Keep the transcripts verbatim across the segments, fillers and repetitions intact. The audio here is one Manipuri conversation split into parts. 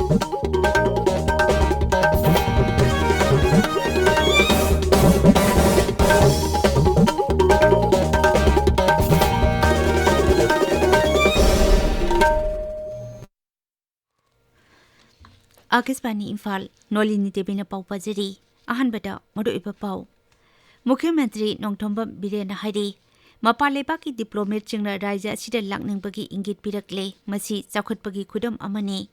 ꯑꯥꯀꯥꯁꯕꯥꯅꯤ ꯏꯝꯐꯥꯜ, ꯅꯣꯂꯤꯅꯤ ꯗꯦꯕꯤꯅ ꯄꯥꯎ ꯄꯥꯖꯔꯤ꯫ ꯑꯍꯥꯟꯕꯗ ꯃꯔꯨꯑꯣꯏꯕ ꯄꯥꯎ꯫ ꯃꯨꯈ꯭ꯌ ꯃꯟꯇ꯭ꯔꯤ ꯅꯣꯡꯊꯣꯝꯕꯝ ꯕꯤꯔꯦꯟꯅ ꯍꯥꯏꯔꯤ, ꯃꯄꯥꯟ ꯂꯩꯕꯥꯛꯀꯤ ꯗꯤꯄ꯭ꯂꯣꯃꯦꯠꯁꯤꯡꯅ ꯔꯥꯖ꯭ꯌ ꯑꯁꯤꯗ ꯂꯥꯛꯅꯤꯡꯕꯒꯤ ꯏꯪꯒꯤꯠ ꯄꯤꯔꯛꯂꯦ, ꯃꯁꯤ ꯆꯥꯎꯈꯠꯄꯒꯤ ꯈꯨꯗꯝ ꯑꯃꯅꯤ꯫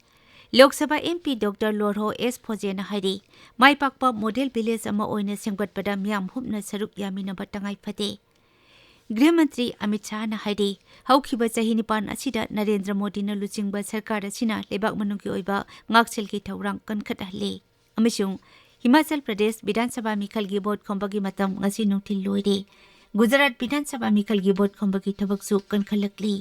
Lok Sabha M P doctor ꯂꯣꯔꯍꯣ ꯑꯦꯁ ꯐꯣꯖꯦꯅ ꯍꯥꯏꯔꯤ, ꯃꯥꯏ ꯄꯥꯛꯄ ꯃꯣꯗꯦꯜ ꯚꯤꯂꯦꯖ ꯑꯃ ꯑꯣꯏꯅ ꯁꯦꯝꯒꯠꯄꯗ ꯃꯤꯌꯥꯝ ꯍꯨꯞꯅ ꯁꯔꯨꯛ ꯌꯥꯃꯤꯟꯅꯕ ꯇꯉꯥꯏ ꯐꯗꯦ꯫ ꯒ꯭ꯔꯤꯍ ꯃꯟꯇ꯭ꯔꯤ ꯑꯃꯤꯠ ꯁꯥꯍꯅ ꯍꯥꯏꯔꯤ, ꯍꯧꯈꯤꯕ ꯆꯍꯤ ꯅꯤꯄꯥꯟ ꯑꯁꯤꯗ ꯅꯔꯦꯟꯗ꯭ꯔ ꯃꯣꯗꯤꯅ ꯂꯨꯆꯤꯡꯕ ꯁꯔꯀꯥꯔ ꯑꯁꯤꯅ ꯂꯩꯕꯥꯛ ꯃꯅꯨꯡꯒꯤ ꯑꯣꯏꯕ ꯉꯥꯛꯁꯦꯜꯒꯤ ꯊꯧꯔꯥꯡ ꯀꯟꯈꯠꯍꯜꯂꯤ ꯑꯃꯁꯨꯡ ꯍꯤꯃꯥꯆꯜ ꯄ꯭ꯔꯗꯦꯁ ꯕꯤꯙꯥꯟ ꯁꯚꯥ ꯃꯤꯈꯜꯒꯤ ꯚꯣꯠ ꯈꯣꯝꯕꯒꯤ ꯃꯇꯝ ꯉꯁꯤ ꯅꯨꯡꯊꯤꯜ ꯂꯣꯏꯔꯦ꯫ ꯒꯨꯖꯔꯥꯠ ꯕꯤꯙꯥꯟ ꯁꯚꯥ ꯃꯤꯈꯜꯒꯤ ꯚꯣꯠ ꯈꯣꯝꯕꯒꯤ ꯊꯕꯛꯁꯨ ꯀꯟꯈꯠꯂꯛꯂꯤ꯫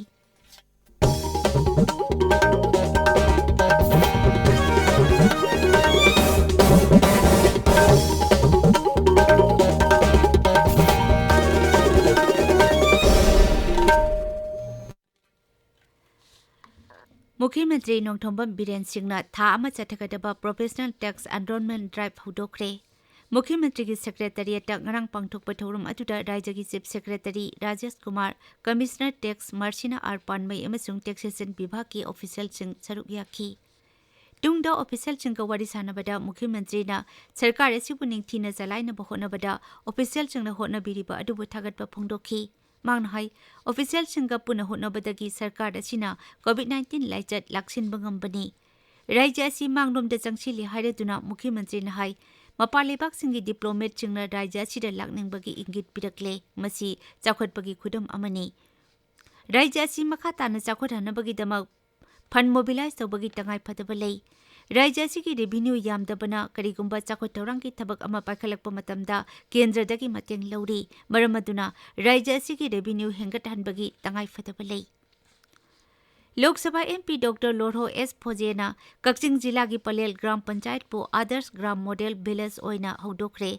ꯃꯨꯈ꯭ꯌ ꯃꯟꯇ꯭ꯔꯤ ꯅꯣꯡꯊꯣꯝꯕꯝ ꯕꯤꯔꯦꯟ ꯁꯤꯡꯅ ꯊꯥ ꯑꯃ ꯆꯠꯊꯒꯗꯕ Professional Tax Enrollment Drive ꯍꯧꯗꯣꯛꯈ꯭ꯔꯦ꯫ ꯃꯨꯈ꯭ꯌ ꯃꯟꯇ꯭ꯔꯤꯒꯤ ꯁꯦꯀ꯭ꯔꯦꯇꯔꯤꯌꯦꯠꯇ ꯉꯔꯥꯡ ꯄꯥꯡꯊꯣꯛꯄ ꯊꯧꯔꯝ ꯑꯗꯨꯗ ꯔꯥꯖ꯭ꯌꯒꯤ chief secretary Rajesh Kumar, commissioner tax Marsina R Panmei ꯑꯃꯁꯨꯡ ꯇꯦꯛꯁꯦꯁꯟ ꯕꯤꯚꯥꯒꯀꯤ ꯑꯣꯐꯤꯁꯤꯌꯦꯜꯁꯤꯡ ꯁꯔꯨꯛ ꯌꯥꯈꯤ꯫ ꯇꯨꯡꯗ ꯑꯣꯐꯤꯁꯤꯌꯦꯜꯁꯤꯡꯒ ꯋꯥꯔꯤ ꯁꯥꯟꯅꯕꯗ ꯃꯨꯈ꯭ꯌ ꯃꯟꯇ꯭ꯔꯤꯅ ꯁꯔꯀꯥꯔ ꯑꯁꯤꯕꯨ ꯅꯤꯡꯊꯤꯅ ꯆꯂꯥꯏꯅꯕ ꯍꯣꯠꯅꯕꯗ ꯑꯣꯐꯤꯁꯤꯌꯦꯜꯁꯤꯡꯅ ꯍꯣꯠꯅꯕꯤꯔꯤꯕ ꯑꯗꯨꯕꯨ ꯊꯥꯒꯠꯄ ꯐꯣꯡꯗꯣꯛꯈꯤ꯫ ꯃꯍꯥꯛꯅ ꯍꯥꯏ, ꯑꯣꯐꯤꯁꯤꯌꯦꯜꯁꯤꯡꯒ ꯄꯨꯟꯅ ꯍꯣꯠꯅꯕꯗꯒꯤ ꯁꯔꯀꯥꯔ ꯑꯁꯤꯅ ꯀꯣꯚꯤꯗ ꯅꯥꯏꯟꯇꯤꯟ ꯂꯥꯏꯆꯠ ꯂꯥꯛꯁꯤꯟꯕ ꯉꯝꯕꯅꯤ꯫ ꯔꯥꯖ꯭ꯌ ꯑꯁꯤ ꯃꯥꯡꯂꯣꯝꯗ ꯆꯪꯁꯤꯜꯂꯤ ꯍꯥꯏꯔꯗꯨꯅ ꯃꯨꯈ꯭ꯌ ꯃꯟꯇ꯭ꯔꯤꯅ ꯍꯥꯏ, ꯃꯄꯥꯟ ꯂꯩꯕꯥꯛꯁꯤꯡꯒꯤ ꯗꯤꯄ꯭ꯂꯣꯃꯦꯠꯁꯤꯡꯅ ꯔꯥꯖ꯭ꯌ ꯑꯁꯤꯗ ꯂꯥꯛꯅꯤꯡꯕꯒꯤ ꯏꯪꯒꯤꯠ ꯄꯤꯔꯛꯂꯦ꯫ ꯃꯁꯤ ꯆꯥꯎꯈꯠꯄꯒꯤ ꯈꯨꯗꯝ ꯑꯃꯅꯤ꯫ ꯔꯥꯖ꯭ꯌ ꯑꯁꯤ ꯃꯈꯥ ꯇꯥꯅ ꯆꯥꯎꯈꯠꯍꯟꯅꯕꯒꯤꯗꯃꯛ ꯐꯟꯗ ꯃꯣꯕꯤꯂꯥꯏꯖ ꯇꯧꯕꯒꯤ ꯇꯉꯥꯏ ꯐꯗꯕ ꯂꯩ꯫ ꯔꯥꯖ꯭ꯌ ꯑꯁꯤꯒꯤ ꯔꯦꯚꯤꯅ꯭ꯌꯨ ꯌꯥꯝꯗꯕꯅ ꯀꯔꯤꯒꯨꯝꯕ ꯆꯥꯎꯈꯠ ꯊꯧꯔꯥꯡꯒꯤ ꯊꯕꯛ ꯑꯃ ꯄꯥꯏꯈꯠꯂꯛꯄ ꯃꯇꯝꯗ ꯀꯦꯟꯗ꯭ꯔꯗꯒꯤ ꯃꯇꯦꯡ ꯂꯧꯔꯤ꯫ ꯃꯔꯝ ꯑꯗꯨꯅ ꯔꯥꯖ꯭ꯌ ꯑꯁꯤꯒꯤ ꯔꯦꯚꯤꯅ꯭ꯌꯨ ꯍꯦꯟꯒꯠꯍꯟꯕꯒꯤ ꯇꯉꯥꯏ ꯐꯗꯕ ꯂꯩ꯫ Lok Sabha M P doctor ꯂꯣꯔꯍꯣ ꯑꯦꯁ ꯐꯣꯖꯦꯅ ꯀꯛꯆꯤꯡ ꯖꯤꯂꯥꯒꯤ ꯄꯂꯦꯜ ꯒ꯭ꯔꯥꯝ ꯄꯟꯆꯥꯌꯠꯄꯨ ꯑꯥꯗꯔꯁ ꯒ꯭ꯔꯥꯝ ꯃꯣꯗꯦꯜ ꯚꯤꯂꯦꯖ ꯑꯣꯏꯅ ꯍꯧꯗꯣꯛꯈ꯭ꯔꯦ꯫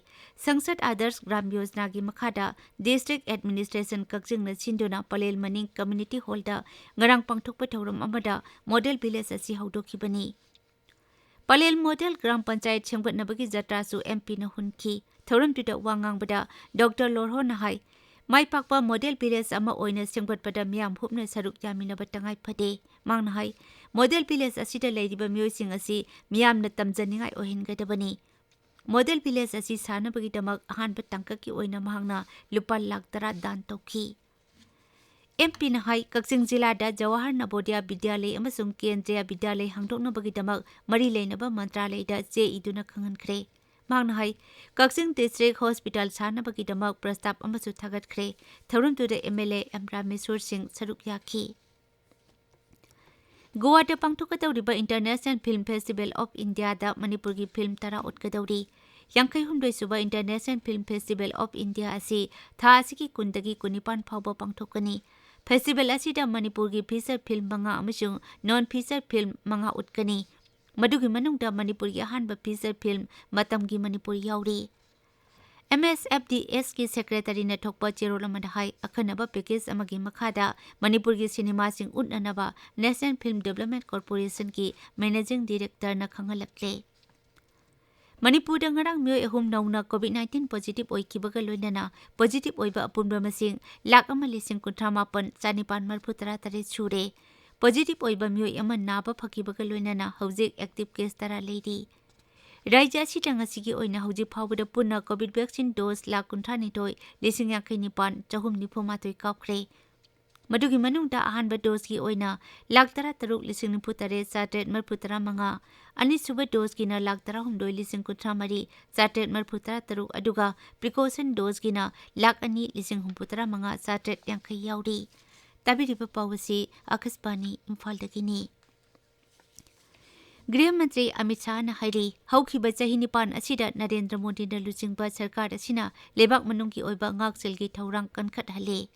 ꯁꯪꯁꯗ ꯑꯥꯗꯔꯁ ꯒ꯭ꯔꯥꯝ ꯌꯣꯖꯅꯥꯒꯤ ꯃꯈꯥꯗ ꯗꯤꯁꯇ꯭ꯔꯤꯛ ꯑꯦꯗꯃꯤꯅꯤꯁꯇ꯭ꯔꯦꯁꯟ ꯀꯛꯆꯤꯡꯅ ꯁꯤꯟꯗꯨꯅ ꯄꯂꯦꯜ ꯃꯅꯤꯡ ꯀꯝꯃ꯭ꯌꯨꯅꯤꯇꯤ ꯍꯣꯜꯗ ꯉꯔꯥꯡ ꯄꯥꯡꯊꯣꯛꯄ ꯊꯧꯔꯝ ꯑꯃꯗ ꯃꯣꯗꯦꯜ ꯚꯤꯂꯦꯖ ꯑꯁꯤ ꯍꯧꯗꯣꯛꯈꯤꯕꯅꯤ꯫ ꯄꯂꯦꯜ ꯃꯣꯗꯦꯜ ꯒ꯭ꯔꯥꯝ ꯄꯟꯆꯥꯌꯠ ꯁꯦꯝꯒꯠꯅꯕꯒꯤ ꯖꯇ꯭ꯔꯥꯁꯨ ꯑꯦꯝ ꯄꯤꯅ ꯍꯨꯟꯈꯤ꯫ ꯊꯧꯔꯝꯗꯨꯗ ꯋꯥ ꯉꯥꯡꯕꯗ ꯗꯣꯛꯇꯔ ꯂꯣꯔꯍꯣꯅ ꯍꯥꯏ, ꯃꯥꯏ ꯄꯥꯛꯄ ꯃꯣꯗꯦꯜ ꯚꯤꯂꯦꯖ ꯑꯃ ꯑꯣꯏꯅ ꯁꯦꯝꯒꯠꯄꯗ ꯃꯤꯌꯥꯝ ꯍꯨꯞꯅ ꯁꯔꯨꯛ ꯌꯥꯃꯤꯟꯅꯕ ꯇꯉꯥꯏ ꯐꯗꯦ꯫ ꯃꯍꯥꯛꯅ ꯍꯥꯏ, ꯃꯣꯗꯦꯜ ꯚꯤꯂꯦꯖ ꯑꯁꯤꯗ ꯂꯩꯔꯤꯕ ꯃꯤꯑꯣꯏꯁꯤꯡ ꯑꯁꯤ ꯃꯤꯌꯥꯝꯅ ꯇꯝꯖꯅꯤꯡꯉꯥꯏ ꯑꯣꯏꯍꯟꯒꯗꯕꯅꯤ꯫ ꯃꯣꯗꯦꯜ ꯚꯤꯂꯦꯖ ꯑꯁꯤ ꯁꯥꯅꯕꯒꯤꯗꯃꯛ ꯑꯍꯥꯟꯕ ꯇꯥꯡꯀꯛꯀꯤ ꯑꯣꯏꯅ ꯃꯍꯥꯛꯅ ꯂꯨꯄꯥ ꯂꯥꯈ ꯇꯔꯥ ꯗꯥꯟ ꯇꯧꯈꯤ꯫ ꯑꯦꯝ ꯄꯤꯅ ꯍꯥꯏ, ꯀꯛꯆꯤꯡ ꯖꯤꯂꯥꯗ ꯖꯋꯥꯍꯔ ꯅꯕꯣꯗꯤꯌꯥ ꯕꯤꯗ꯭ꯌꯥꯂꯌ ꯑꯃꯁꯨꯡ ꯀꯦꯟꯗ꯭ꯔꯤꯌꯥ ꯕꯤꯗ꯭ꯌꯥꯂꯌ ꯍꯥꯡꯗꯣꯛꯅꯕꯒꯤꯗꯃꯛ ꯃꯔꯤ ꯂꯩꯅꯕ ꯃꯟꯇ꯭ꯔꯥꯂꯌꯗ ꯆꯦ ꯏꯗꯨꯅ ꯈꯪꯍꯟꯈ꯭ꯔꯦ꯫ ꯃꯍꯥꯛꯅ ꯍꯥꯏ, ꯀꯛꯆꯤꯡ ꯗꯤꯁꯇ꯭ꯔꯤꯛ ꯍꯣꯁꯄꯤꯇꯥꯜ ꯁꯥꯅꯕꯒꯤꯗꯃꯛ ꯄ꯭ꯔꯁꯇꯥꯕ ꯑꯃꯁꯨ ꯊꯥꯒꯠꯈ꯭ꯔꯦ꯫ ꯊꯧꯔꯝꯗꯨꯗ M L A M Rameshwor ꯁꯤꯡ ꯁꯔꯨꯛ ꯌꯥꯈꯤ꯫ ꯒꯣꯋꯥꯗ ꯄꯥꯡꯊꯣꯛꯀꯗꯧꯔꯤꯕ International Film Festival of Indiaꯗ ꯃꯅꯤꯄꯨꯔꯒꯤ ꯐꯤꯜꯝ ꯇꯔꯥ ꯎꯠꯀꯗꯧꯔꯤ꯫ ꯌꯥꯡꯈꯩ ꯍꯨꯝꯗꯣꯏ ꯁꯨꯕ International Film Festival of India ꯑꯁꯤ ꯊꯥ ꯑꯁꯤꯒꯤ ꯀꯨꯟꯗꯒꯤ ꯀꯨꯟꯅꯤꯄꯥꯟ ꯐꯥꯎꯕ ꯄꯥꯡꯊꯣꯛꯀꯅꯤ꯫ ꯐꯦꯁꯇꯤꯚꯦꯜ ꯑꯁꯤꯗ ꯃꯅꯤꯄꯨꯔꯒꯤ ꯐꯤꯆꯔ ꯐꯤꯜꯝ ꯃꯉꯥ ꯑꯃꯁꯨꯡ ꯅꯣꯟ ꯐꯤꯆꯔ ꯐꯤꯜꯝ ꯃꯉꯥ ꯎꯠꯀꯅꯤ꯫ ꯃꯗꯨꯒꯤ ꯃꯅꯨꯡꯗ ꯃꯅꯤꯄꯨꯔꯒꯤ ꯑꯍꯥꯟꯕ ꯐꯤꯆꯔ ꯐꯤꯜꯝ ꯃꯇꯝꯒꯤ ꯃꯅꯤꯄꯨꯔ ꯌꯥꯎꯔꯤ꯫ ꯑꯦꯝ ꯑꯦꯁ ꯑꯦꯐ ꯗꯤ ꯑꯦꯁꯀꯤ ꯁꯦꯀ꯭ꯔꯦꯇꯔꯤꯅ ꯊꯣꯛꯄ ꯆꯦꯔꯣꯜ ꯑꯃꯗ ꯍꯥꯏ, ꯑꯈꯟꯅꯕ ꯄꯦꯀꯦꯖ ꯑꯃꯒꯤ ꯃꯈꯥꯗ ꯃꯅꯤꯄꯨꯔꯒꯤ ꯁꯤꯅꯦꯃꯥꯁꯤꯡ ꯎꯠꯅꯅꯕ National Film Development Corporationꯒꯤ ꯃꯦꯅꯦꯖꯤꯡ ꯗꯤꯔꯦꯛꯇꯔꯅ ꯈꯪꯍꯜꯂꯛꯂꯦ꯫ ꯃꯅꯤꯄꯨꯔꯗ ꯉꯔꯥꯡ ꯃꯤꯑꯣꯏ ꯑꯍꯨꯝ ꯅꯧꯅ ꯀꯣꯚꯤꯗ ꯅꯥꯏꯟꯇꯤꯟ ꯄꯣꯖꯤꯇꯤꯚ ꯑꯣꯏꯈꯤꯕꯒ ꯂꯣꯏꯅꯅ ꯄꯣꯖꯤꯇꯤꯚ ꯑꯣꯏꯕ ꯑꯄꯨꯟꯕ ꯃꯁꯤꯡ ꯂꯥꯈ ꯑꯃ ꯂꯤꯁꯤꯡ ꯀꯨꯟꯊ꯭ꯔꯥ ꯃꯥꯄꯟ ꯆꯥꯅꯤꯄꯥꯟ ꯃꯔꯤꯐꯨ ꯇꯔꯥ ꯇꯔꯦꯠ ꯁꯨꯔꯦ꯫ ꯄꯣꯖꯤꯇꯤꯚ ꯑꯣꯏꯕ ꯃꯤꯑꯣꯏ ꯑꯃ ꯅꯥꯕ ꯐꯈꯤꯕꯒ ꯂꯣꯏꯅꯅ ꯍꯧꯖꯤꯛ ꯑꯦꯛꯇꯤꯚ ꯀꯦꯁ ꯇꯔꯥ ꯂꯩꯔꯤ꯫ ꯔꯥꯖ꯭ꯌ ꯑꯁꯤꯗ ꯉꯁꯤꯒꯤ ꯑꯣꯏꯅ ꯍꯧꯖꯤꯛ ꯐꯥꯎꯕꯗ ꯄꯨꯟꯅ ꯀꯣꯚꯤꯗ ꯚꯦꯛꯁꯤꯟ ꯗꯣꯁ ꯂꯥꯈ ꯀꯨꯟꯊ꯭ꯔꯥ ꯅꯤꯊꯣꯏ ꯂꯤꯁꯤꯡ ꯌꯥꯡꯈꯩ ꯅꯤꯄꯥꯟ ꯆꯍꯨꯝ ꯅꯤꯐꯨ ꯃꯥꯊꯣꯏ ꯀꯥꯞꯈ꯭ꯔꯦ꯫ ꯃꯗꯨꯒꯤ ꯃꯅꯨꯡꯗ ꯑꯍꯥꯟꯕ ꯗꯣꯁꯀꯤ ꯑꯣꯏꯅ ꯂꯥꯈ ꯇꯔꯥ ꯇꯔꯨꯛ ꯂꯤꯁꯤꯡ ꯅꯤꯐꯨ ꯇꯔꯦꯠ ꯆꯥꯇ꯭ꯔꯦꯠ ꯃꯔꯤꯐꯨ ꯇꯔꯥ ꯃꯉꯥ, ꯑꯅꯤꯁꯨꯕ ꯗꯣꯁꯀꯤꯅ ꯂꯥꯈ ꯇꯔꯥ ꯍꯨꯝꯗꯣꯏ ꯂꯤꯁꯤꯡ ꯀꯨꯟꯊ꯭ꯔꯥ ꯃꯔꯤ ꯆꯥꯇ꯭ꯔꯦꯠ ꯃꯔꯤꯐꯨ ꯇꯔꯥ ꯇꯔꯨꯛ, ꯑꯗꯨꯒ ꯄ꯭ꯔꯤꯀꯣꯁꯟ ꯗꯣꯁꯀꯤꯅ ꯂꯥꯈ ꯑꯅꯤ ꯂꯤꯁꯤꯡ ꯍꯨꯝꯐꯨ ꯇꯔꯥ ꯃꯉꯥ ꯆꯥꯇ꯭ꯔꯦꯠ ꯌꯥꯡꯈꯩ ꯌꯥꯎꯔꯤ꯫ ꯇꯥꯕꯤꯔꯤꯕ ꯄꯥꯎ ꯑꯁꯤ ꯑꯀꯥꯁꯕꯥꯅꯤ ꯏꯝꯐꯥꯜꯗꯒꯤꯅꯤ꯫ ꯒ꯭ꯔꯤꯍ ꯃꯟꯇ꯭ꯔꯤ ꯑꯃꯤꯠ ꯁꯥꯍꯅ ꯍꯥꯏꯔꯤ, ꯍꯧꯈꯤꯕ ꯆꯍꯤ ꯅꯤꯄꯥꯟ ꯑꯁꯤꯗ ꯅꯔꯦꯟꯗ꯭ꯔ ꯃꯣꯗꯤꯅ ꯂꯨꯆꯤꯡꯕ ꯁꯔꯀꯥꯔ ꯑꯁꯤꯅ ꯂꯩꯕꯥꯛ ꯃꯅꯨꯡꯒꯤ ꯑꯣꯏꯕ ꯉꯥꯛꯁꯦꯜꯒꯤ ꯊꯧꯔꯥꯡ ꯀꯟꯈꯠꯍꯜꯂꯦ꯫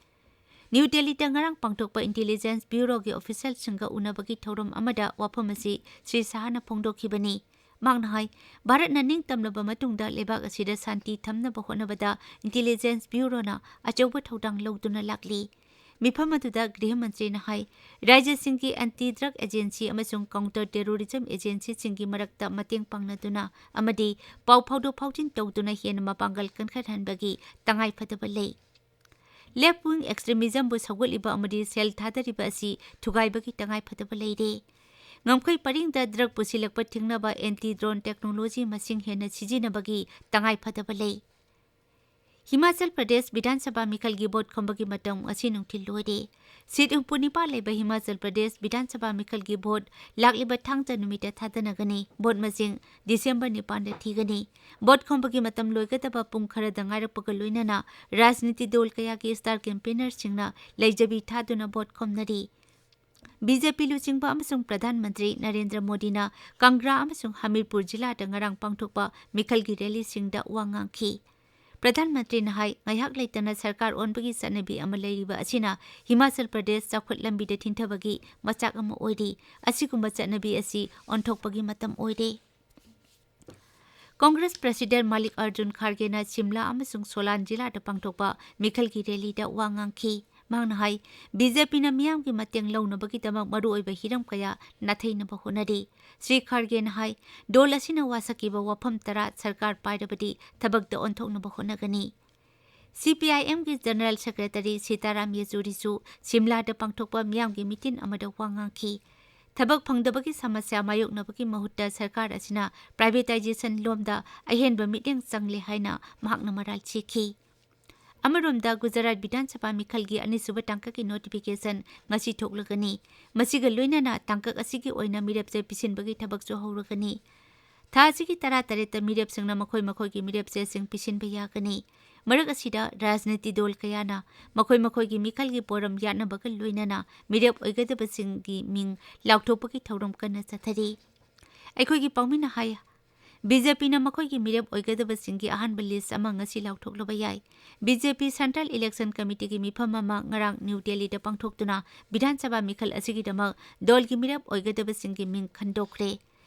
ꯅ꯭ꯌꯨ ꯗꯦꯜꯂꯤꯗ ꯉꯔꯥꯡ ꯄꯥꯡꯊꯣꯛꯄ ꯏꯟꯇꯦꯂꯤꯖꯦꯟꯁ ꯕ꯭ꯌꯨꯔꯣꯒꯤ ꯑꯣꯐꯤꯁꯤꯌꯦꯜꯁꯤꯡꯒ ꯎꯅꯕꯒꯤ ꯊꯧꯔꯝ ꯑꯃꯗ ꯋꯥꯐꯝ ꯑꯁꯤ ꯁ꯭ꯔꯤ ꯁꯥꯍꯅ ꯐꯣꯡꯗꯣꯛꯈꯤꯕꯅꯤ꯫ ꯃꯍꯥꯛꯅ ꯍꯥꯏ, ꯚꯥꯔꯠꯅ ꯅꯤꯡꯇꯝꯂꯕ ꯃꯇꯨꯡꯗ ꯂꯩꯕꯥꯛ ꯑꯁꯤꯗ ꯁꯥꯟꯇꯤ ꯊꯝꯅꯕ ꯍꯣꯠꯅꯕꯗ ꯏꯟꯇꯦꯂꯤꯖꯦꯟꯁ ꯕ꯭ꯌꯨꯔꯣꯅ ꯑꯆꯧꯕ ꯊꯧꯗꯥꯡ ꯂꯧꯗꯨꯅ ꯂꯥꯛꯂꯤ꯫ ꯃꯤꯐꯝ ꯑꯗꯨꯗ ꯒ꯭ꯔꯤꯍ ꯃꯟꯇ꯭ꯔꯤꯅ ꯍꯥꯏ, ꯔꯥꯖ꯭ꯌꯁꯤꯡꯒꯤ anti drug agency ꯑꯃꯁꯨꯡ counter terrorism agencyꯁꯤꯡꯒꯤ ꯃꯔꯛꯇ ꯃꯇꯦꯡ ꯄꯥꯡꯅꯗꯨꯅ ꯑꯃꯗꯤ ꯄꯥꯎ ꯐꯥꯎꯗꯣꯛ ꯐꯥꯎꯖꯤꯟ ꯇꯧꯗꯨꯅ ꯍꯦꯟꯅ ꯃꯄꯥꯡꯒꯜ ꯀꯟꯈꯠꯍꯟꯕꯒꯤ ꯇꯉꯥꯏꯐꯗꯕ ꯂꯩ꯫ Left wing extremismꯕꯨ ꯁꯧꯒꯠꯂꯤꯕ ꯑꯃꯗꯤ ꯁꯦꯜ ꯊꯥꯗꯔꯤꯕ ꯑꯁꯤ ꯊꯨꯒꯥꯏꯕꯒꯤ ꯇꯉꯥꯏꯐꯗꯕ ꯂꯩꯔꯦ꯫ ꯉꯝꯈꯩ ꯄꯔꯤꯡꯗ drug ꯄꯨꯁꯤꯜꯂꯛꯄ ꯊꯤꯡꯅꯕ anti drone technology ꯃꯁꯤꯡ ꯍꯦꯟꯅ ꯁꯤꯖꯤꯟꯅꯕꯒꯤ ꯇꯉꯥꯏꯐꯗꯕ ꯂꯩ꯫ ꯍꯤꯃꯥꯆꯜ ꯄ꯭ꯔꯗꯦꯁ ꯕꯤꯙꯥꯟ ꯁꯚꯥ ꯃꯤꯈꯜꯒꯤ ꯚꯣꯠ ꯈꯣꯝꯕꯒꯤ ꯃꯇꯝ ꯉꯁꯤ ꯅꯨꯡꯊꯤꯜ ꯂꯣꯏꯔꯦ꯫ ꯁꯤꯠ ꯍꯨꯝꯐꯨ ꯅꯤꯄꯥꯟ ꯂꯩꯕ ꯍꯤꯃꯥꯆꯜ ꯄ꯭ꯔꯗꯦꯁ ꯕꯤꯙꯥꯟ ꯁꯚꯥ ꯃꯤꯈꯜꯒꯤ ꯚꯣꯠ ꯂꯥꯛꯂꯤꯕ ꯊꯥꯡꯖ ꯅꯨꯃꯤꯠꯇ ꯊꯥꯗꯅꯒꯅꯤ꯫ ꯚꯣꯠ ꯃꯁꯤꯡ ꯗꯤꯁꯦꯝꯕꯔ ꯅꯤꯄꯥꯟꯗ ꯊꯤꯒꯅꯤ꯫ ꯚꯣꯠ ꯈꯣꯝꯕꯒꯤ ꯃꯇꯝ ꯂꯣꯏꯒꯗꯕ ꯄꯨꯡ ꯈꯔꯗ ꯉꯥꯏꯔꯛꯄꯒ ꯂꯣꯏꯅꯅ ꯔꯥꯖꯅꯤꯇꯤ ꯗꯣꯜ ꯀꯌꯥꯒꯤ star campaignerꯁꯤꯡꯅ ꯂꯩꯖꯕꯤ ꯊꯥꯗꯨꯅ ꯚꯣꯠ ꯈꯣꯝꯅꯔꯤ꯫ ꯕꯤ ꯖꯦ ꯄꯤ ꯂꯨꯆꯤꯡꯕ ꯑꯃꯁꯨꯡ ꯄ꯭ꯔꯙꯥꯟ ꯃꯟꯇ꯭ꯔꯤ ꯅꯔꯦꯟꯗ꯭ꯔ ꯃꯣꯗꯤꯅ ꯀꯪꯒ꯭ꯔꯥ ꯑꯃꯁꯨꯡ ꯍꯃꯤꯔꯄꯨꯔ ꯖꯤꯂꯥꯗ ꯉꯔꯥꯡ ꯄꯥꯡꯊꯣꯛꯄ ꯃꯤꯈꯜꯒꯤ ꯔꯦꯂꯤꯁꯤꯡꯗ ꯋꯥ ꯉꯥꯡꯈꯤ꯫ ꯄ꯭ꯔꯙꯥꯟ ꯃꯟꯇ꯭ꯔꯤꯅ ꯍꯥꯏ, ꯉꯥꯏꯍꯥꯛ ꯂꯩꯇꯅ ꯁꯔꯀꯥꯔ ꯑꯣꯟꯕꯒꯤ ꯆꯠꯅꯕꯤ ꯑꯃ ꯂꯩꯔꯤꯕ ꯑꯁꯤꯅ ꯍꯤꯃꯥꯆꯜ ꯄ꯭ꯔꯗꯦꯁ ꯆꯥꯎꯈꯠ ꯂꯝꯕꯤꯗ ꯊꯤꯟꯊꯕꯒꯤ ꯃꯆꯥꯛ ꯑꯃ ꯑꯣꯏꯔꯤ꯫ ꯑꯁꯤꯒꯨꯝꯕ ꯆꯠꯅꯕꯤ ꯑꯁꯤ ꯑꯣꯟꯊꯣꯛꯄꯒꯤ ꯃꯇꯝ ꯑꯣꯏꯔꯦ꯫ ꯀꯣꯡꯒ꯭ꯔꯦꯁ ꯄ꯭ꯔꯦꯁꯤꯗꯦꯟꯠ ꯃꯥꯂꯤꯛ ꯑꯔꯖꯨꯟ ꯈꯥꯔꯒꯦꯅ ꯁꯤꯝꯂꯥ ꯑꯃꯁꯨꯡ ꯁꯣꯂꯥꯟ ꯖꯤꯂꯥꯗ ꯄꯥꯡꯊꯣꯛꯄ ꯃꯤꯈꯜꯒꯤ ꯔꯦꯂꯤꯗ ꯋꯥ ꯉꯥꯡꯈꯤ꯫ ꯃꯍꯥꯛꯅ ꯍꯥꯏ, ꯕꯤ ꯖꯦ ꯄꯤꯅ ꯃꯤꯌꯥꯝꯒꯤ ꯃꯇꯦꯡ ꯂꯧꯅꯕꯒꯤꯗꯃꯛ ꯃꯔꯨꯑꯣꯏꯕ ꯍꯤꯔꯝ ꯀꯌꯥ ꯅꯥꯊꯩꯅꯕ ꯍꯣꯠꯅꯔꯤ꯫ ꯁ꯭ꯔꯤ ꯈꯥꯔꯒꯦꯅ ꯍꯥꯏ, ꯗꯣꯜ ꯑꯁꯤꯅ ꯋꯥꯁꯛꯈꯤꯕ ꯋꯥꯐꯝ ꯇꯔꯥ ꯁꯔꯀꯥꯔ ꯄꯥꯏꯔꯕꯗꯤ ꯊꯕꯛꯇ ꯑꯣꯟꯊꯣꯛꯅꯕ ꯍꯣꯠꯅꯒꯅꯤ꯫ ꯁꯤ ꯄꯤ ꯑꯥꯏ ꯑꯦꯝꯒꯤ ꯖꯦꯅꯔꯦꯜ ꯁꯦꯀ꯭ꯔꯦꯇꯔꯤ ꯁꯤꯇꯥꯔꯥꯝ ꯌꯦꯆꯨꯔꯤꯁꯨ ꯁꯤꯝꯂꯥꯗ ꯄꯥꯡꯊꯣꯛꯄ ꯃꯤꯌꯥꯝꯒꯤ ꯃꯤꯇꯤꯟ ꯑꯃꯗ ꯋꯥ ꯉꯥꯡꯈꯤ꯫ ꯊꯕꯛ ꯐꯪꯗꯕꯒꯤ ꯁꯃꯁ꯭ꯌꯥ ꯃꯥꯌꯣꯛꯅꯕꯒꯤ ꯃꯍꯨꯠꯇ ꯁꯔꯀꯥꯔ ꯑꯁꯤꯅ privatisation ꯂꯣꯝꯗ ꯑꯍꯦꯟꯕ ꯃꯤꯠꯌꯦꯡ ꯆꯪꯂꯦ ꯍꯥꯏꯅ ꯃꯍꯥꯛꯅ ꯃꯔꯥꯜ ꯁꯤꯈꯤ꯫ ꯑꯃꯔꯣꯝꯗ, ꯒꯨꯖꯔꯥꯠ ꯕꯤꯙꯥꯟ ꯁꯚꯥ ꯃꯤꯈꯜꯒꯤ ꯑꯅꯤꯁꯨꯕ ꯇꯥꯡꯀꯛꯀꯤ notification ꯉꯁꯤ ꯊꯣꯛꯂꯒꯅꯤ꯫ ꯃꯁꯤꯒ ꯂꯣꯏꯅꯅ ꯇꯥꯡꯀꯛ ꯑꯁꯤꯒꯤ ꯑꯣꯏꯅ ꯃꯤꯔꯦꯞꯆꯦ ꯄꯤꯁꯤꯟꯕꯒꯤ ꯊꯕꯛꯁꯨ ꯍꯧꯔꯒꯅꯤ꯫ ꯊꯥ ꯑꯁꯤꯒꯤ ꯇꯔꯥꯇꯔꯦꯠꯇ ꯃꯤꯔꯦꯞꯁꯤꯡꯅ ꯃꯈꯣꯏ ꯃꯈꯣꯏꯒꯤ ꯃꯤꯔꯦꯞꯆꯦꯁꯤꯡ ꯄꯤꯁꯤꯟꯕ ꯌꯥꯒꯅꯤ꯫ ꯃꯔꯛ ꯑꯁꯤꯗ, ꯔꯥꯖꯅꯤꯇꯤ ꯗꯣꯜ ꯀꯌꯥꯅ ꯃꯈꯣꯏ ꯃꯈꯣꯏꯒꯤ ꯃꯤꯈꯜꯒꯤ ꯄꯣꯔꯝ ꯌꯥꯠꯅꯕꯒ ꯂꯣꯏꯅꯅ ꯃꯤꯔꯦꯞ ꯑꯣꯏꯒꯗꯕꯁꯤꯡꯒꯤ ꯃꯤꯡ ꯂꯥꯎꯊꯣꯛꯄꯒꯤ ꯊꯧꯔꯝ ꯀꯟꯅ ꯆꯠꯊꯔꯤ꯫ ꯑꯩꯈꯣꯏꯒꯤ ꯄꯥꯎꯃꯤꯅ ꯍꯥꯏ, ꯕꯤ ꯖꯦ ꯄꯤꯅ ꯃꯈꯣꯏꯒꯤ ꯃꯤꯔꯦꯞ ꯑꯣꯏꯒꯗꯕꯁꯤꯡꯒꯤ ꯑꯍꯥꯟꯕ list ꯑꯃ ꯉꯁꯤ ꯂꯥꯎꯊꯣꯛꯂꯕ ꯌꯥꯏ꯫ ꯕꯤ ꯖꯦ ꯄꯤ Central Election Committeeꯒꯤ ꯃꯤꯐꯝ ꯑꯃ ꯉꯔꯥꯡ ꯅ꯭ꯌꯨ ꯗꯦꯜꯂꯤꯗ ꯄꯥꯡꯊꯣꯛꯇꯨꯅ ꯕꯤꯙꯥꯟ ꯁꯚꯥ ꯃꯤꯈꯜ ꯑꯁꯤꯒꯤꯗꯃꯛ ꯗꯣꯜꯒꯤ ꯃꯤꯔꯦꯞ ꯑꯣꯏꯒꯗꯕꯁꯤꯡꯒꯤ ꯃꯤꯡ ꯈꯟꯗꯣꯛꯈ꯭ꯔꯦ꯫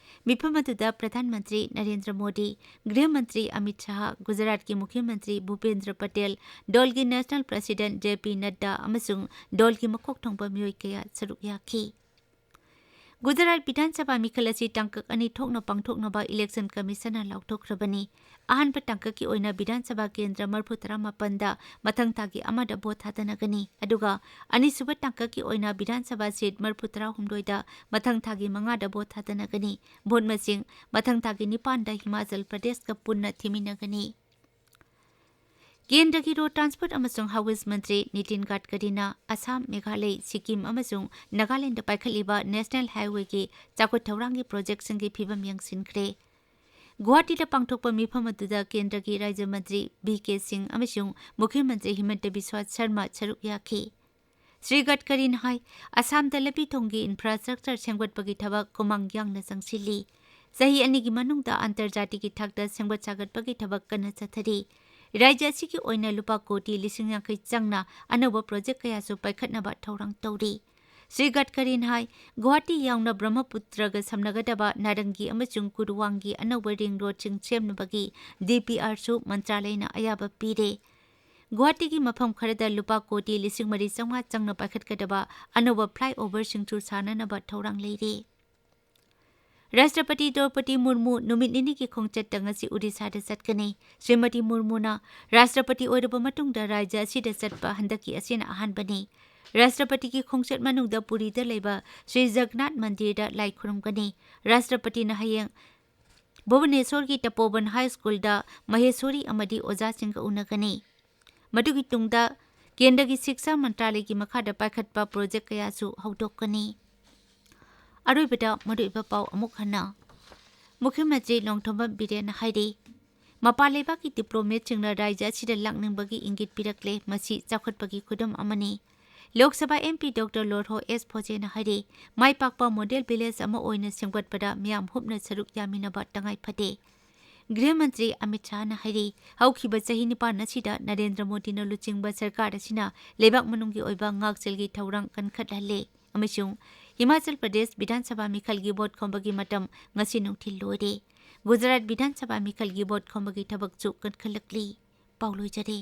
ꯃꯤꯐꯝ ꯑꯗꯨꯗ ꯄ꯭ꯔꯙꯥꯟ ꯃꯟꯇ꯭ꯔꯤ ꯅꯔꯦꯟꯗ꯭ꯔ ꯃꯣꯗꯤ, ꯒ꯭ꯔꯤꯍ ꯃꯟꯇ꯭ꯔꯤ ꯑꯃꯤꯠ ꯁꯥꯍ, ꯒꯨꯖꯔꯥꯠꯀꯤ ꯃꯨꯈ꯭ꯌ ꯃꯟꯇ꯭ꯔꯤ ꯚꯨꯄꯦꯟꯗ꯭ꯔ ꯄꯇꯦꯜ, ꯗꯣꯜꯒꯤ ꯅꯦꯁꯅꯦꯜ ꯄ꯭ꯔꯁꯤꯗꯦꯟꯠ ꯖꯦ ꯄꯤ ꯅꯗ꯭ꯗꯥ ꯑꯃꯁꯨꯡ ꯗꯣꯜꯒꯤ ꯃꯀꯣꯛ ꯊꯣꯡꯕ ꯃꯤꯑꯣꯏ ꯀꯌꯥ ꯁꯔꯨꯛ ꯌꯥꯈꯤ꯫ ꯒꯨꯖꯔꯥꯠ ꯕꯤꯙꯥꯟ ꯁꯚꯥ ꯃꯤꯈꯜ ꯑꯁꯤ ꯇꯥꯡꯀꯛ ꯑꯅꯤ ꯊꯣꯛꯅ ꯄꯥꯡꯊꯣꯛꯅꯕ ꯏꯂꯦꯛꯁꯟ ꯀꯃꯤꯁꯟꯅ ꯂꯥꯎꯊꯣꯛꯈ꯭ꯔꯕꯅꯤ꯫ ꯑꯍꯥꯟꯕ ꯇꯥꯡꯀꯛꯀꯤ ꯑꯣꯏꯅ ꯕꯤꯙꯥꯟ ꯁꯚꯥ ꯀꯦꯟꯗ꯭ꯔ ꯃꯔꯤꯐꯨ ꯇꯔꯥꯃꯥꯄꯟꯗ ꯃꯊꯪ ꯊꯥꯒꯤ ꯑꯃꯗ ꯚꯣꯠ ꯊꯥꯗꯅꯒꯅꯤ, ꯑꯗꯨꯒ ꯑꯅꯤꯁꯨꯕ ꯇꯥꯡꯀꯛꯀꯤ ꯑꯣꯏꯅ ꯕꯤꯙꯥꯟ ꯁꯚꯥ ꯁꯤꯠ ꯃꯔꯤꯐꯨ ꯇꯔꯥꯍꯨꯝꯗꯣꯏꯗ ꯃꯊꯪ ꯊꯥꯒꯤ ꯃꯉꯥꯗ ꯚꯣꯠ ꯊꯥꯗꯅꯒꯅꯤ꯫ ꯚꯣꯠ ꯃꯁꯤꯡ ꯃꯊꯪ ꯊꯥꯒꯤ ꯅꯤꯄꯥꯟꯗ ꯍꯤꯃꯥꯆꯜ ꯄ꯭ꯔꯗꯦꯁꯀ ꯄꯨꯟꯅ ꯊꯤꯃꯤꯟꯅꯒꯅꯤ꯫ ꯀꯦꯟꯗ꯭ꯔꯒꯤ ꯔꯣꯗ ꯇ꯭ꯔꯥꯟꯁꯄꯣꯔꯠ ꯑꯃꯁꯨꯡ ꯍꯥꯏꯋꯦꯁ ꯃꯟꯇ꯭ꯔꯤ ꯅꯤꯇꯤꯟ ꯒꯗꯀꯔꯤꯅ ꯑꯁꯥꯝ, ꯃꯦꯘꯥꯂꯩ, ꯁꯤꯛꯀꯤꯝ ꯑꯃꯁꯨꯡ ꯅꯥꯒꯥꯂꯦꯟꯗ ꯄꯥꯏꯈꯠꯂꯤꯕ ꯅꯦꯁꯅꯦꯜ ꯍꯥꯏꯋꯦꯒꯤ ꯆꯥꯎꯈꯠ ꯊꯧꯔꯥꯡꯒꯤ ꯄ꯭ꯔꯣꯖꯦꯛꯁꯤꯡꯒꯤ ꯐꯤꯕꯝ ꯌꯦꯡꯁꯤꯟꯈ꯭ꯔꯦ꯫ ꯒꯨꯋꯥꯍꯥꯇꯤꯗ ꯄꯥꯡꯊꯣꯛꯄ ꯃꯤꯐꯝ ꯑꯗꯨꯗ ꯀꯦꯟꯗ꯭ꯔꯒꯤ ꯔꯥꯖ꯭ꯌ ꯃꯟꯇ꯭ꯔꯤ ꯚꯤ ꯀꯦ ꯁꯤꯡ ꯑꯃꯁꯨꯡ ꯃꯨꯈ꯭ꯌ ꯃꯟꯇ꯭ꯔꯤ ꯍꯤꯃꯟꯇ ꯕꯤꯁ꯭ꯋꯥ ꯁꯔꯃ ꯁꯔꯨꯛ ꯌꯥꯈꯤ꯫ ꯁ꯭ꯔꯤ ꯒꯗꯀꯔꯤꯅ ꯍꯥꯏ, ꯑꯁꯥꯝꯗ ꯂꯝꯕꯤ ꯊꯣꯡꯒꯤ ꯏꯟꯐ꯭ꯔꯥꯁ꯭ꯇ꯭ꯔꯛꯆꯔ ꯁꯦꯝꯒꯠꯄꯒꯤ ꯊꯕꯛ ꯈꯨꯃꯥꯡ ꯌꯥꯡꯅ ꯆꯪꯁꯤꯜꯂꯤ꯫ ꯆꯍꯤ ꯑꯅꯤꯒꯤ ꯃꯅꯨꯡꯗ ꯑꯟꯇꯔꯖꯥꯇꯤꯒꯤ ꯊꯥꯛꯇ ꯁꯦꯝꯒꯠ ꯁꯥꯒꯠꯄꯒꯤ ꯊꯕꯛ ꯀꯟꯅ ꯆꯠꯊꯔꯤ꯫ ꯔꯥꯖ꯭ꯌ ꯑꯁꯤꯒꯤ ꯑꯣꯏꯅ ꯂꯨꯄꯥ ꯀꯣꯇꯤ ꯂꯤꯁꯤꯡ ꯌꯥꯡꯈꯩ ꯆꯪꯅ ꯑꯅꯧꯕ ꯄ꯭ꯔꯣꯖꯦꯛ ꯀꯌꯥꯁꯨ ꯄꯥꯏꯈꯠꯅꯕ ꯊꯧꯔꯥꯡ ꯇꯧꯔꯤ꯫ ꯁ꯭ꯔꯤ ꯒꯗꯀꯔꯤꯅ ꯍꯥꯏ, ꯒꯨꯋꯥꯍꯥꯇꯤ ꯌꯥꯎꯅ ꯕ꯭ꯔꯍ꯭ꯃꯄꯨꯇ꯭ꯔꯒ ꯁꯝꯅꯒꯗꯕ ꯅꯥꯔꯪꯒꯤ ꯑꯃꯁꯨꯡ ꯀꯨꯔꯨꯋꯥꯡꯒꯤ ꯑꯅꯧꯕ ꯔꯤꯡ ꯔꯣꯗꯁꯤꯡ ꯁꯦꯝꯅꯕꯒꯤ ꯗꯤ ꯄꯤ ꯑꯥꯔꯁꯨ ꯃꯟꯇ꯭ꯔꯥꯂꯌꯅ ꯑꯌꯥꯕ ꯄꯤꯔꯦ꯫ ꯒꯨꯋꯥꯍꯥꯇꯤꯒꯤ ꯃꯐꯝ ꯈꯔꯗ ꯂꯨꯄꯥ ꯀꯣꯇꯤ ꯂꯤꯁꯤꯡ ꯃꯔꯤ ꯆꯥꯝꯃꯉꯥ ꯆꯪꯅ ꯄꯥꯏꯈꯠꯀꯗꯕ ꯑꯅꯧꯕ ꯐ꯭ꯂꯥꯏꯑꯣꯚꯔꯁꯤꯡꯁꯨ ꯁꯥꯅꯅꯕ ꯊꯧꯔꯥꯡ ꯂꯩꯔꯤ꯫ ꯔꯥꯁꯇ꯭ꯔꯄꯇꯤ ꯗ꯭ꯔꯧꯄꯗꯤ ꯃꯨꯔꯃꯨ ꯅꯨꯃꯤꯠ ꯅꯤꯅꯤꯒꯤ ꯈꯣꯡꯆꯠꯇ ꯉꯁꯤ ꯎꯗꯤꯁꯥꯗ ꯆꯠꯀꯅꯤ꯫ ꯁ꯭ꯔꯤꯃꯇꯤ ꯃꯨꯔꯃꯨꯅ ꯔꯥꯁꯇ꯭ꯔꯄꯇꯤ ꯑꯣꯏꯔꯕ ꯃꯇꯨꯡꯗ ꯔꯥꯖ꯭ꯌ ꯑꯁꯤꯗ ꯆꯠꯄ ꯍꯟꯗꯛꯀꯤ ꯑꯁꯤꯅ ꯑꯍꯥꯟꯕꯅꯤ꯫ ꯔꯥꯁꯇ꯭ꯔꯄꯇꯤꯒꯤ ꯈꯣꯡꯆꯠ ꯃꯅꯨꯡꯗ ꯄꯨꯔꯤꯗ ꯂꯩꯕ ꯁ꯭ꯔꯤ ꯖꯒꯟꯅꯥꯊ ꯃꯟꯗꯤꯔꯗ ꯂꯥꯏ ꯈꯨꯔꯨꯝꯒꯅꯤ꯫ ꯔꯥꯁꯇ꯭ꯔꯄꯇꯤꯅ ꯍꯌꯦꯡ ꯚꯨꯕꯅꯦꯁꯣꯔꯒꯤ ꯇꯄꯣꯕꯟ ꯍꯥꯏ ꯁ꯭ꯀꯨꯜꯗ ꯃꯍꯦꯁꯣꯔꯤ ꯑꯃꯗꯤ ꯑꯣꯖꯥꯁꯤꯡꯒ ꯎꯅꯒꯅꯤ꯫ ꯃꯗꯨꯒꯤ ꯇꯨꯡꯗ ꯀꯦꯟꯗ꯭ꯔꯒꯤ ꯁꯤꯛꯁꯥ ꯃꯟꯇ꯭ꯔꯥꯂꯌꯒꯤ ꯃꯈꯥꯗ ꯄꯥꯏꯈꯠꯄ ꯄ꯭ꯔꯣꯖꯦꯛ ꯀꯌꯥꯁꯨ ꯍꯧꯗꯣꯛꯀꯅꯤ꯫ ꯑꯔꯣꯏꯕꯗ ꯃꯔꯨꯑꯣꯏꯕ ꯄꯥꯎ ꯑꯃꯨꯛ ꯍꯟꯅ꯫ ꯃꯨꯈ꯭ꯌ ꯃꯟꯇ꯭ꯔꯤ ꯅꯣꯡꯊꯣꯝꯕꯝ ꯕꯤꯔꯦꯟꯅ ꯍꯥꯏꯔꯤ, ꯃꯄꯥꯟ ꯂꯩꯕꯥꯛꯀꯤ ꯗꯤꯄ꯭ꯂꯣꯃꯦꯠꯁꯤꯡꯅ ꯔꯥꯖ꯭ꯌ ꯑꯁꯤꯗ ꯂꯥꯛꯅꯤꯡꯕꯒꯤ ꯏꯪꯒꯤꯠ ꯄꯤꯔꯛꯂꯦ, ꯃꯁꯤ ꯆꯥꯎꯈꯠꯄꯒꯤ ꯈꯨꯗꯝ ꯑꯃꯅꯤ꯫ Lok Sabha M P doctor ꯂꯣꯔꯍꯣ ꯑꯦꯁ ꯐꯣꯖꯦꯅ ꯍꯥꯏꯔꯤ, ꯃꯥꯏ ꯄꯥꯛꯄ ꯃꯣꯗꯦꯜ ꯚꯤꯂꯦꯖ ꯑꯃ ꯑꯣꯏꯅ ꯁꯦꯝꯒꯠꯄꯗ ꯃꯤꯌꯥꯝ ꯍꯨꯞꯅ ꯁꯔꯨꯛ ꯌꯥꯃꯤꯟꯅꯕ ꯇꯉꯥꯏ ꯐꯗꯦ꯫ ꯒ꯭ꯔꯤꯍ ꯃꯟꯇ꯭ꯔꯤ ꯑꯃꯤꯠ ꯁꯥꯍꯅ ꯍꯥꯏꯔꯤ, ꯍꯧꯈꯤꯕ ꯆꯍꯤ ꯅꯤꯄꯥꯟ ꯑꯁꯤꯗ ꯅꯔꯦꯟꯗ꯭ꯔ ꯃꯣꯗꯤꯅ ꯂꯨꯆꯤꯡꯕ ꯁꯔꯀꯥꯔ ꯑꯁꯤꯅ ꯂꯩꯕꯥꯛ ꯃꯅꯨꯡꯒꯤ ꯑꯣꯏꯕ ꯉꯥꯛꯁꯦꯜꯒꯤ ꯊꯧꯔꯥꯡ ꯀꯟꯈꯠꯍꯜꯂꯦ ꯑꯃꯁꯨꯡ ꯍꯤꯃꯥꯆꯜ ꯄ꯭ꯔꯗꯦꯁ ꯕꯤꯙꯥꯟ ꯁꯚꯥ ꯃꯤꯈꯜꯒꯤ ꯚꯣꯠ ꯈꯣꯝꯕꯒꯤ ꯃꯇꯝ ꯉꯁꯤ ꯅꯨꯡꯊꯤꯜ ꯂꯣꯏꯔꯦ꯫ ꯒꯨꯖꯔꯥꯠ ꯕꯤꯙꯥꯟ ꯁꯚꯥ ꯃꯤꯈꯜꯒꯤ ꯚꯣꯠ ꯈꯣꯝꯕꯒꯤ ꯊꯕꯛꯁꯨ ꯀꯟꯈꯠꯂꯛꯂꯤ꯫ ꯄꯥꯎ ꯂꯣꯏꯖꯔꯦ꯫